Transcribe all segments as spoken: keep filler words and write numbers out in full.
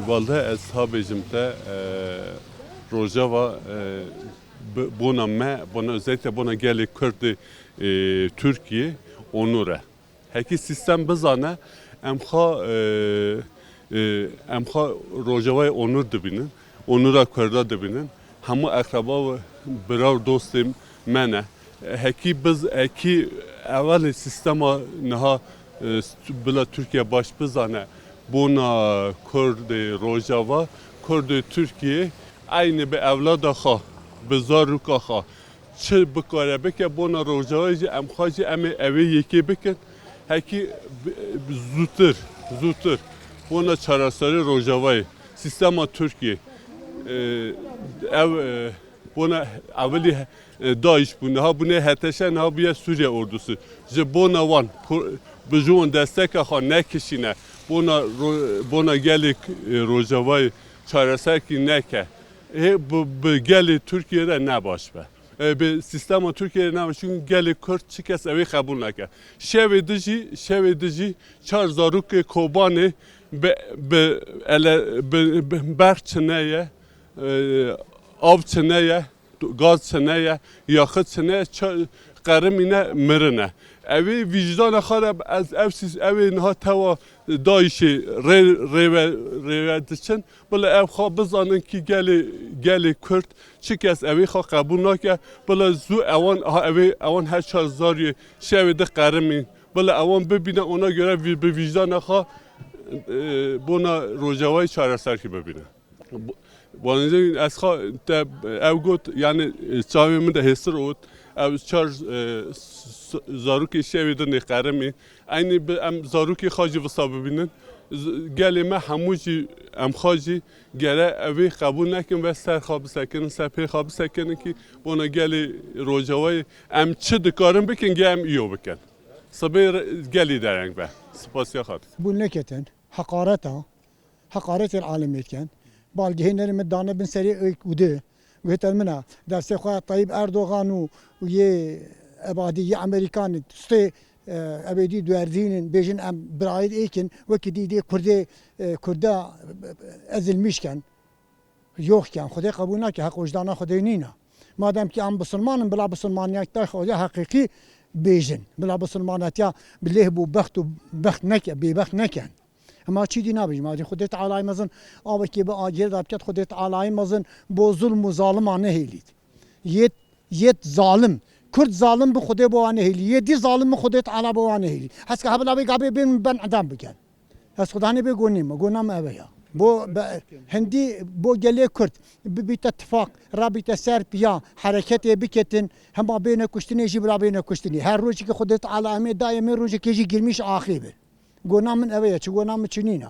Walde ez ha bêjim te, e, Rojava, e, bi-, bona me, bona özellikle bona gelê Kurd ê, e, Tirkiye onur e. Hekî sîstem bizane, em xwe, e, e, em xwe Rojavayê onur dibînin, onura Kurda dibînin. Hemû eqreba û bira û dostê me ne. Hekî biz, hekî evelê sîstema niha, e, st-, bila Tirkiye baş bizane, bona Kurdê Rojava, Kurdê Tirkiye eynî bi ewlada xwe, bi zarûka xwe çi bikare bike, bona Rojavayê jî em xwe jî em ê ew ê yekê bikin. Hekî bi-, bi-, zûtir, zûtir bona çareserê Rojavayê, sîstema Tirkiye, e, ev, e, bona evelî, e, DAIŞ bû, niha bûne H T Ş, niha bûye Sûriye Ordusu. Ji bona wan, ku-, bi ji wan desteka xwe nekişîne, bona ro-, bona gelê, e, Rojavayê çareserkî neke. Hê bi, bi gelê Tirkiye re ne baş be. E, bi sîstema Tirkiye re ne baş, çünkü gelê Kurd çi kes ew ê qebûl neke. Şevê di jî, şevê di jî çar zarokê Kobanê bi, bi ele, bi, bi berx çine ye, e, av çine ye, gaz çine ye, yaxit çine ye, ça-, qerimîne, mirine. Ew ê vîjdana xwe re ez ev sîs-, ew ê niha tewa DAIŞê rê-, rêve, rêve diçin. Bila ev xwe bizanin kî gelê, gelê Kurd çi kes ew ê xwe qebûl nake. Bila zû ewan, ha ew ê, ewan her çar zariyê şevê di qerimîn. Bila ewan bibîne, ona göre vî-, bi vîjdana xwe, e, bona Rojavayê çareserkî bibîne. Bu-, Wanî ez xwe te ev got, yani, e, çavê min de hêsir ot, ev çar, e, s-, s-, zarokê şevê di nêqerimî. Eynî bi em zarokê xwe jî visa bibînin. Z-, gelê me hemû jî, em xwe jî gere ev ê qebûl nekin ve ser xwe bisekinin, ser pê xwe bisekinin ki bona gelê Rojavayê em çi dikarin bikin, ge em îyo bikin. Sibê re-, gelî dereng be. Spasiya xwe dikim. Bû neketin, heqareta, heqaretên alemê dikin. Balgehênerê min dane bin serê êk û di. Guhêter min a, destê xwe Tayyip Erdogan û, û yê ebadî yê Amerîkan stê, e, ebedî duerdînin, bêjin em birayê êk in, wekî dî dê Kurdê, e, Kurda, e, ezilmîş ken, yox ken, Xwedê qebûl nake, heq wijdana Xwedê nîna. Madem ki em bisilman in, bila bisilmaniyeta Xwedê heqîqî bêjin. Bila bisilmanetiya bi lêh bû bext û bext neke, bêbext neken. Hema çî dî nabêjim. Adî Xwedê Tealayê mezin avekê bi agirê de biket, Xwedê Tealayê mezin bo zulm û zalima nehêlît. Yêt, yêt zalim. Kurd zalim bi Xwedê bo wan nehêlî. Yê dî zalim bi Xwedê Teala bo wan nehêlî. Heska hebla bê gabê bên ben edam biken. Ez Xwedanê bê gonî me, gona me eve ya. Bo be, hindî bo gelê Kurd bibîte tifaq, rabîte ser piya, hereketê biketin, hema bêne kuştinê jî bila bêne kuştinê. Her rojekê Xwedê Teala em ê dayê me rojekê jî girmîş axê be. Gona min eve ye, çi gona min çi nîne.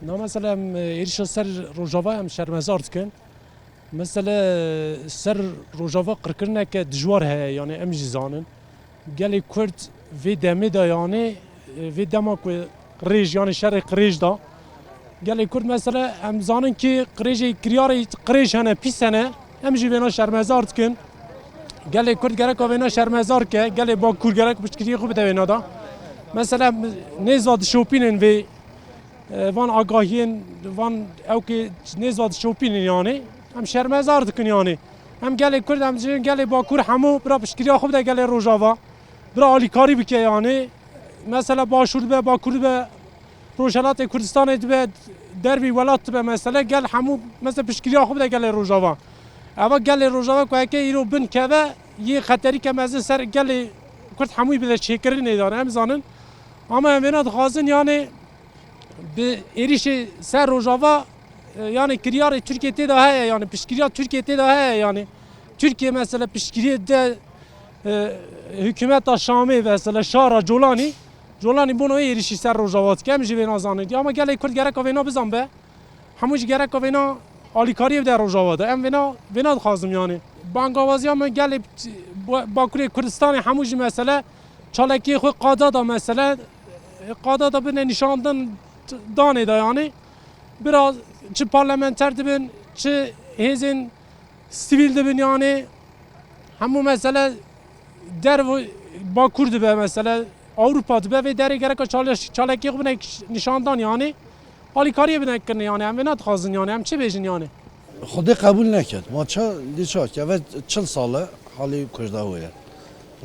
Na mesela em, e, êrişa ser Rojava em şermezar dikin. Mesela, e, ser Rojava qirkirineke dijwar heye, yani em jî zanin. Gelê Kurd vê demê de yani, e, vê dema ku qirêj, yani şerê qirêj da. Gelê Kurd mesela em zanin ki qirêjê, kiryarê qirêj hene, pîs hene. Em jî vêna şermezar dikin. Gelê Kurd gereka vêna şermezar ke, gelê Bakur gerek piştgiriyê xwe bide vêna da. Mesela nêza dişopînin vê, e, van agahiyên, van ewkê nêza dişopînin yani. Em şermezar dikin yani. Em gelê Kurd, em jî gelê Bakur hemû bira piştgiriya xwe bide gelê Rojava. Bira alîkarî bike yani. Mesela Başûr dibe, Bakur dibe, Rojhelatê Kurdistanê dibe, dervî welat dibe mesele, gel hemû mesela piştgiriya xwe bide gelê Rojava. Eva gelê Rojava ku heke îro bin keve, yê xeterîke mezin ser gelê Kurd hemûyî bide çêkirinê de, em zanin. Ama em vêna dixwazin yani bi êrîşê ser Rojava, e, yani kiryarê Tirkiye tê de heye, yani piştgiriya Tirkiye tê de heye yani. Tirkiye mesela piştgiriyê de, e, hikûmeta Şamê mesela şara Colanî, Colanî bono êrîşî ser Rojava dike, em jî vêna zanin. Ama gelê Kurd gereka vêna bizan be. Hemû jî gereka vêna alîkariyê bide Rojava de. Em vêna, vêna dixwazim yani. Bangawaziya min gelê Ba-, Bakurê Kurdistanê hemû jî mesele çalakiyê xwe qada da mesele, qada da bine nîşandin danê de yani. Biraz çi parlamenter dibin, çi hêzên sivîl dibin yani. Hemû mesele Derv Bakur dibe mesela, Ewropa dibe, vê derê gereka çalış-, çalakiyê xwe bine nîşandan yani. Alîkariyê bine kirin yani, em vê nadixwazin yani, em çi bêjin yani? Xwedê qebûl neket. Ma ça, dê ça ke, ve çil sal e halê Kurda wê ye.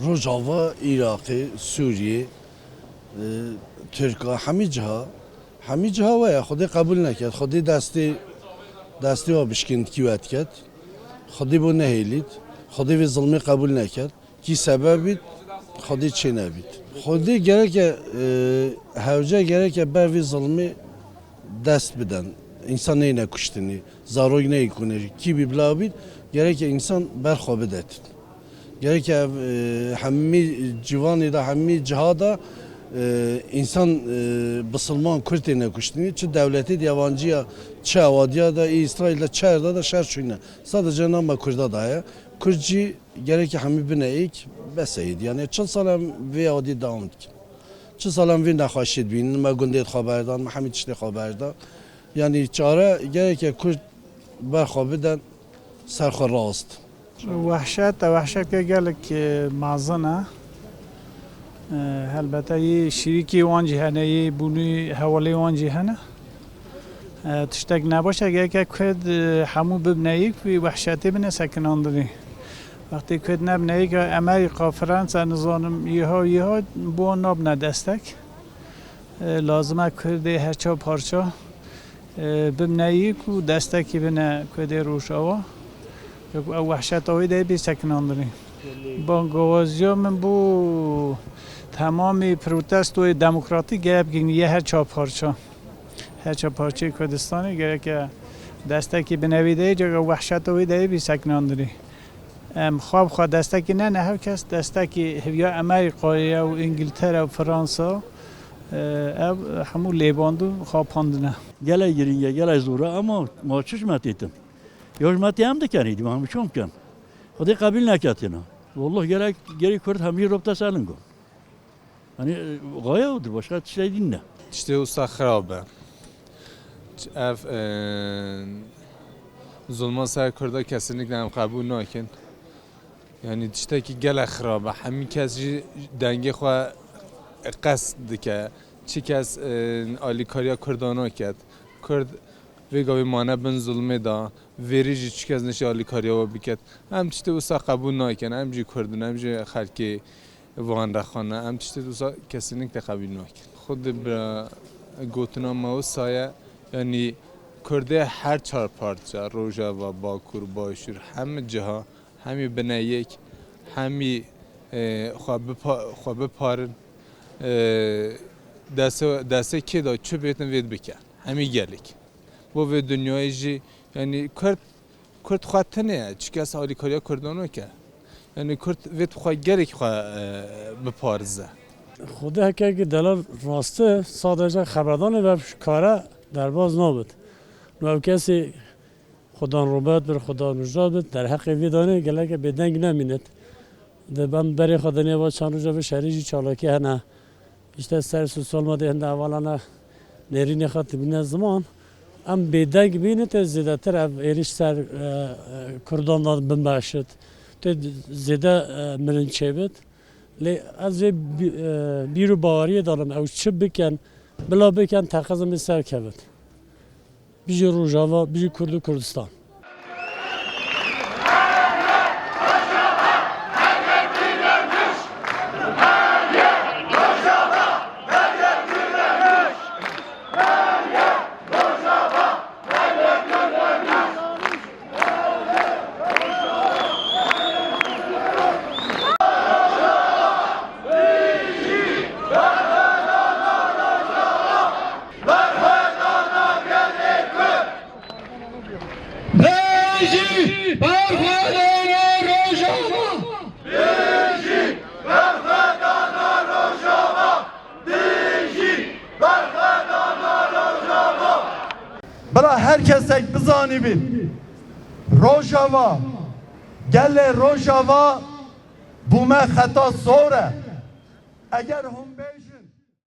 Rojava, Iraqê, Sûriyê, e, Tirka, hemî ciha, hemî ciha we ye. Xwedê qebûl neket. Xwedê destê, destê wa bi şikindkî we diket. Xwedê bo nehêlît. Xwedê vê zilmê qebûl neket. Kî sebeb bît, Xwedê çê nebît. Xwedê gereke, e, hewce gereke ber vê zilmê dest biden. Însan neyne kuştinî, zarok neyê kunêrî. Kî bî bila bît, gereke însan ber xwe bidet. Gereke ev, e, hemî ciwanê de, hemî ciha de, e, însan, e, bisilman, Kurd têne kuştinî. Çi dewletê de yabancî ya, çi ewadiya de, ê Îsraîl de, çi her de de şer çûyne. Sadece nama Kurda de heye. Kurd jî Gereke hemî bine êk, bes e êdî. Yani çil sal em vê adî dewam dikin. Çil sal em vê nexweşiyê dibînin, me gundê xwe berdan, me hemî tiştê xwe berdan. Yani çare gereke Kurd ber xwe biden, ser xwe rast. Wehşet, e, wehşetke gelek, e, mezin e. E, helbete yê şirîkî wan jî hene, yê bûnî hewalê wan jî hene. E, tiştek nebaş e, gereke Kurd, e, hemû bibine yek, wî wehşetê bine sekinandinê. Wextê Kurd nebine yek, Amerîka, Fransa, nizanim, yiha, yiha, bo wan nabine destek. E, lazim e Kurdê her çar parça, e, bibine yek û destekî bine Kurdê Rojava. Ew wehşeta wê de bê sekinandinê. Bangawaziya min bo temamê protestoyê demokratîk gerek bikin yê her çar parça. Her çar parçeyê Kurdistanê gereke destekî bine wê de, cega wehşeta wê de bê sekinandinê. Em xwe bi xwe destekî nene, her kes destekî hêviya Amerîkayê ye û Îngiltere û Fransa, e, ev hemû lêband û xapandine. Gelek girîng e, gelek zor e, ama ma çi ji me têtin? Ya ji me tê em dikin, êdî me hemû çi bikin? Xwedê qebîl neketine. Wallah gerek, gerek Kurd hemî rop te ser lingo. Hani, e, gaye odur, başka tiştê din ne? Tiştê wisa xirab e. Ç-, ev, e, zulma ser Kurda kesinlikle em qebûl nakin. Yani tiştekî gelek xirab e. Hemî kes jî dengê xwe qes dike. Çi kes, e, alîkariya Kurda naket. Kurd vê gavê mane bin zulmê da. Vêrî jî çi kes nişî alîkariya we biket. Em tiştê wisa qebûl nakin. Em jî Kurd in, em jî xelkê van rexan ne. Em tiştê wisa kesinlikle qebîl nakin. Xwedê bira gotina me wisa ye, yanî Kurdê her çar parça, Rojava, Bakur, Başûr, hemî ciha, hemî bine yek, hemî, e, xwe bipa-, xwe biparin, e, dese, dese kê de çi bêtin vê bikin. Hemî gelek. Bo vê dinyayê jî, yanî Kurd Kurd xwe tenê ye, çi kes alîkariya Kurdan nake. Yanî Kurd vê xwe gelek xwe, e, biparize. Xwedê heke ki delal rast e, sadece xeberdanê ve kare derbaz nabit. No ew kesê Xudan rûbet bir, Xudan rûjda bit, derheqê vê danê geleke bêdeng nemînet. Di ban berê xwe dinê va çend roja vê şerî jî çalakî hene. Îşte ser sosyal medyayê hinde hevalana nêrînê xwe dibîne ziman. Em bêdeng bînin, tê zêdetir ev êrîş ser, e, e, Kurdan de bimeşit. Tê zêde, e, mirin çêbit. Lê ez vê bî-, e, bîr û baweriyê danim, ew çi bikin, bila bikin, teqez em ê ser kevin. Bijî Rojava, bijî Kurd û Kurdistan. Bijî berxwedana Rojava! Bijî berxwedana Rojava! Bijî berxwedana Rojava! Bila her kesek bizanîbî, Rojava, gelê Rojava bûme xeta sor e. Eger hûn bêjin,